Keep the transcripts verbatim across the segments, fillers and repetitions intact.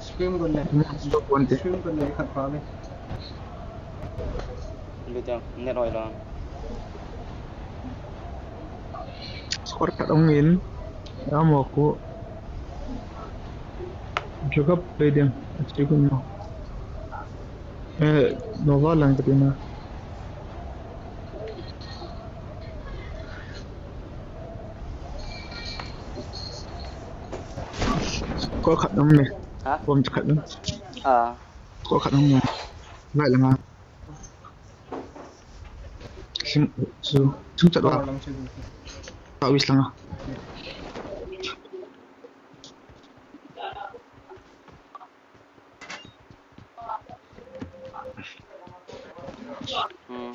Scream got le. Scream got le khat pa le. Lu jang, net oi la. Score khat ong in. Amo ko. Jogap le ding. Achi ko no. Eh, Nova lang ka tina. Ko khat nam ne. Ha? Ko khat nam. Ah. Ko khat nam ne. Lai langa. Sim, su, sim chat wa. Lang sim. Ta wis langa. Hmm.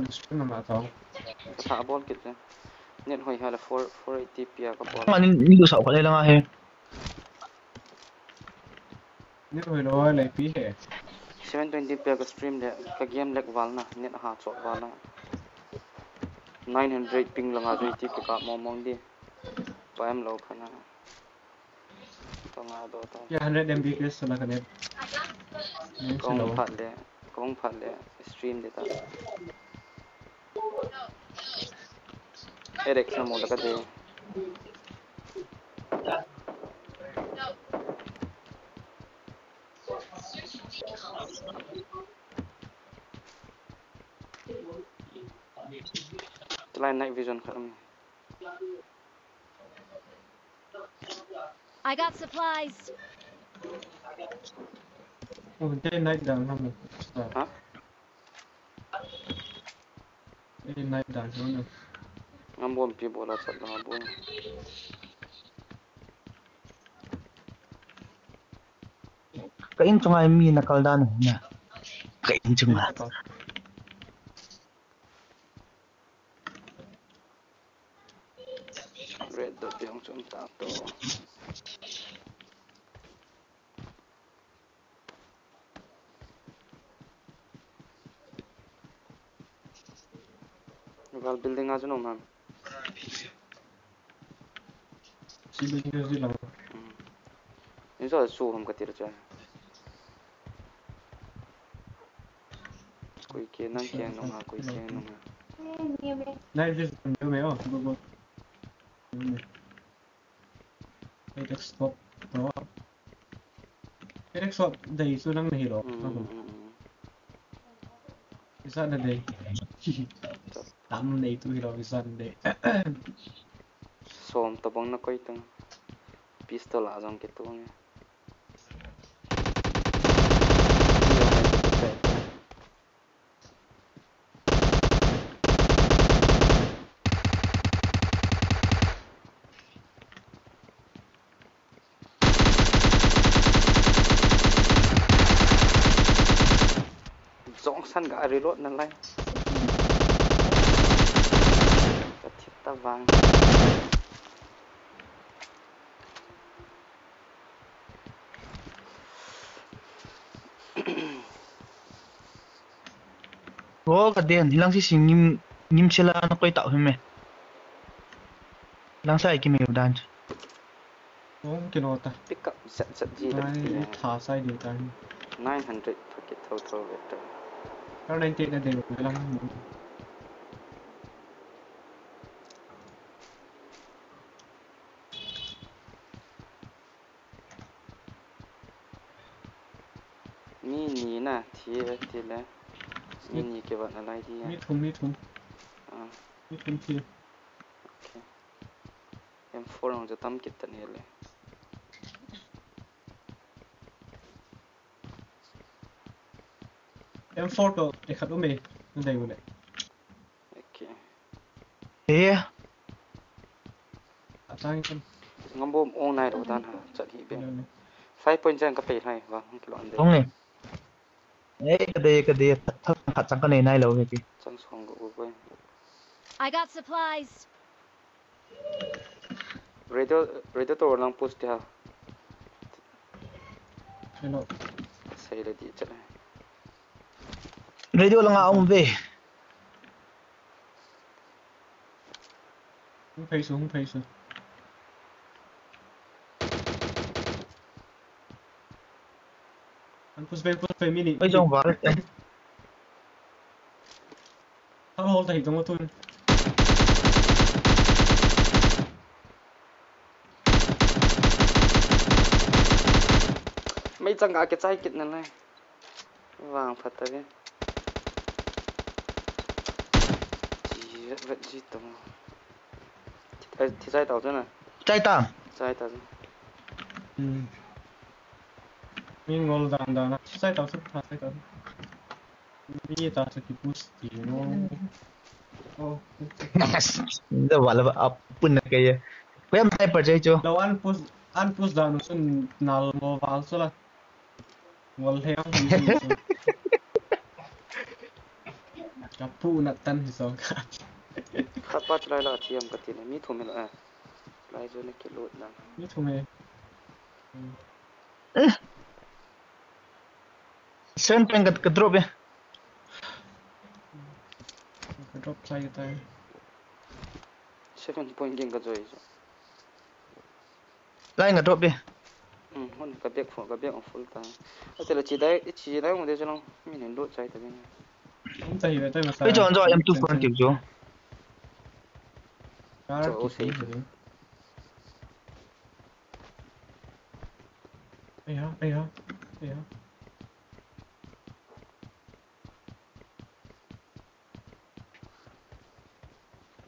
Stream ma tao. Sa bol kit le. Net hoi ha le four, four eighty P a ka bol. Mani ni du sa ko le langa he. Net hoi lo le pi he. Seven twenty P a ka stream le ka game lag val na, net ha chot val na. Nine hundred ping langa du ti ka ka mong mong di. Pa em lo khana. Tonga do tong. Ya hundred M B P S la ka net. Kong phat le, kong phat le stream de ta. Eric sa mo la ka de. Tulai night vision khat um. I got supplies. Oh, day night down, ha? Ha? Day night down, ha? Ngam bom pi bola chat na bom. Ka in chunga mi na kal dan na. Ka in chunga. Red dot jong chun ta to. Val building a chun um ham. Si building a chun lang. Hmm. In so su ham ka ti ra cha. Koi ke nang ke nung ha, koi ke nung ha. Night vision jo me o, go go. Eight X scope to. Eight X scope dei chu nang na hi lo. Hmm, hmm, hmm. Visa na dei. Tam nei tu hi lo visa na dei. Som tabang na koi tang. Pistol a jong ke tu nge. Jong san ga reload na lai. Ka thip ta vang. Ro ka den, hilang si si ngim, ngim sila na koi tau hime. Lang sai ki me dan. Ong kilo ta. Pick up set set ji da. Nine, tha sai di ta. Nine hundred thaki thou thou vetan. Kar nine te na de lang. Mi ni na thi, thi le. Mi ni ke ba na lai di ya. Mi thum, mi thum. Ah. Mi thum thi. Okay. M four ang jatam kit ta ni le. M four to, e khat um e, na dei u le. Okay. Eh. Atang kan. Ngam bom ong nai ro dan ha, chat hi be. Hello. Five point jan ka pe lai, wa, hung kilo an de. Ong e. Eh, ka de, ka de, khat, khat, khat chang ka nei nai lo, ki. Chang song go, go, go. I got supplies. Radio, radio tower lang push dia. Hello. Sei le di chat. Radio langa um ve. Hung phei su, hung phei su. An push back, push back mini. Oi jong var. Hal hol ta hi jong tun. Mei chang ka ke chai kit na lai. Vang phat ta ve. Chi vet ji to. Thi chai tau chu na. Chai ta. Chai ta chu. Hmm. Min ngol dan dan. Thi chai tau chu, thi chai tau. Ni ta chu ki push ti no. Oh. Yes. Dah wala apa nak kaya. Kaya mai percaya chu. Lawan push, an push dan sun nal mo val chu la. Ngol he ang hi chu. Ka pu na tan hi so ka. Khat pa chulai la thiam ka ti le mi thum lo eh. Lai zo ne ki lut na. Mi thum e. Sen pen ka drop e. Ka drop chai ka tai. Seven point ging ka joy chu. Lai nga drop di. Hmm, hon ka bag full, ka bag full ta. Ate la chi dai, chi dai mo de chalong. Min hin lut chai ta ding. Hom ta hi ve tai ma sa. Ei, chon jo, M two four kip jo. Ka ra ki sei. Ei ha, ei ha. Ei ha.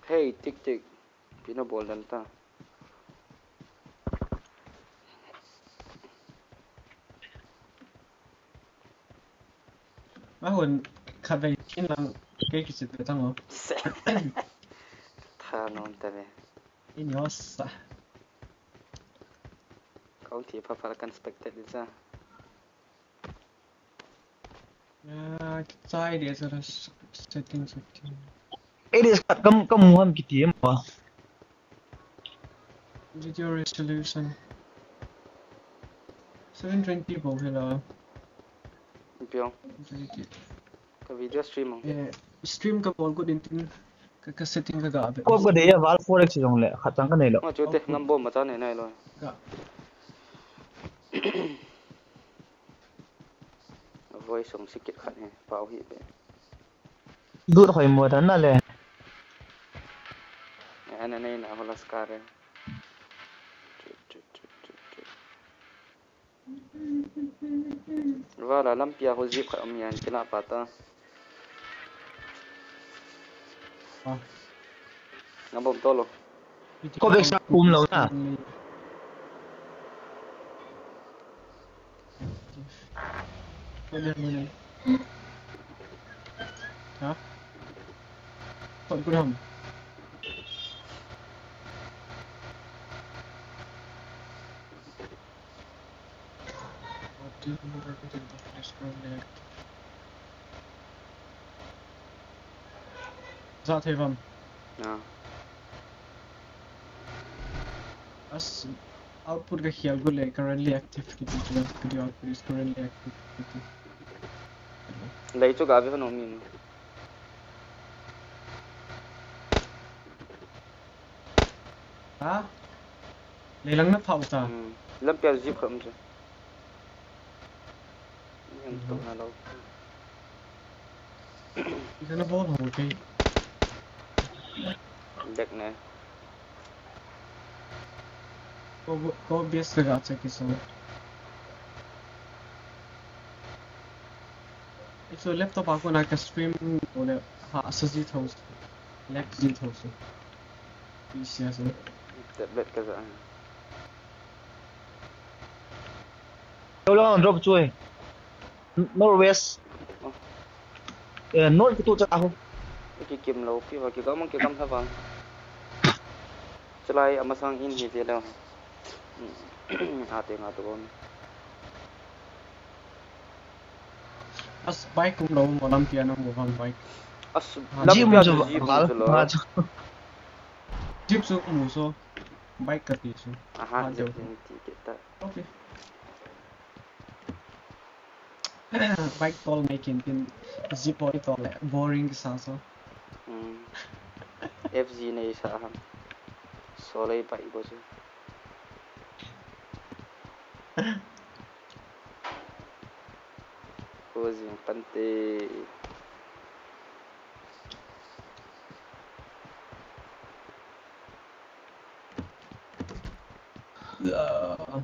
Hey, tik tik. Pina bol dan ta. Ahun khatvei chin lang kei kisit ve tang o. Tha non ta ve. In yosa. Kau thi pha pha kan spectate di cha. Ya, kichai dia sara setting setting. It is kat kam kam muham kiti em ba. Video resolution. Seven twenty bol hela. Piong. Ka video stream ang. Eh, stream ka bol ko din tin ka, ka setting ka ga be. Ko ko de ya val four X jong le khat chang ka nei lo. Ma chu te ngam bom ma cha nei nai lo. Ka. Voice song sikit khat he pau hi be. Lut hoi mo dan na le. Ana nei na hola skare. Vala lampia ho zip khat um yan kila pata. Ngam bom tolo. Ko bek sa um lo na. Ha? Kot ku ram. Za thei vam. Ah. As output ka hial gu le currently active ki ti video output is currently active ki ti. Lei chu ga ve hanu min. Ha? Leilang na phau ta. Lampi a zip kham chu. Yang tu na lo. Ikan na bol ho ke. Dek ne. Ko ko bias ka ga check iso. Iso laptop a ko na ka stream ko le ha sa ji thau. Lag ji thau su. Tablet ka za. Lo lo drop chu e. Northwest. Eh, north kitu cha ho. Ki kim lo pi va ki gam ki gam tha vang. Chalai amasang in hi je lo. Ate nga to bom. As bike kum lo mo lampi a nang mo van bike. As lampi a ji mo lo. Jeep chu mu so. Bike ka ti chu. Aha, Ah, Jeep deu. Ni ti kita. Okay. Bike tol ngai kin tin Jeep oi tol le boring sa so. Hmm. F Z nei sa ham. Solei bike bo chu. Ko jing pante. Ah.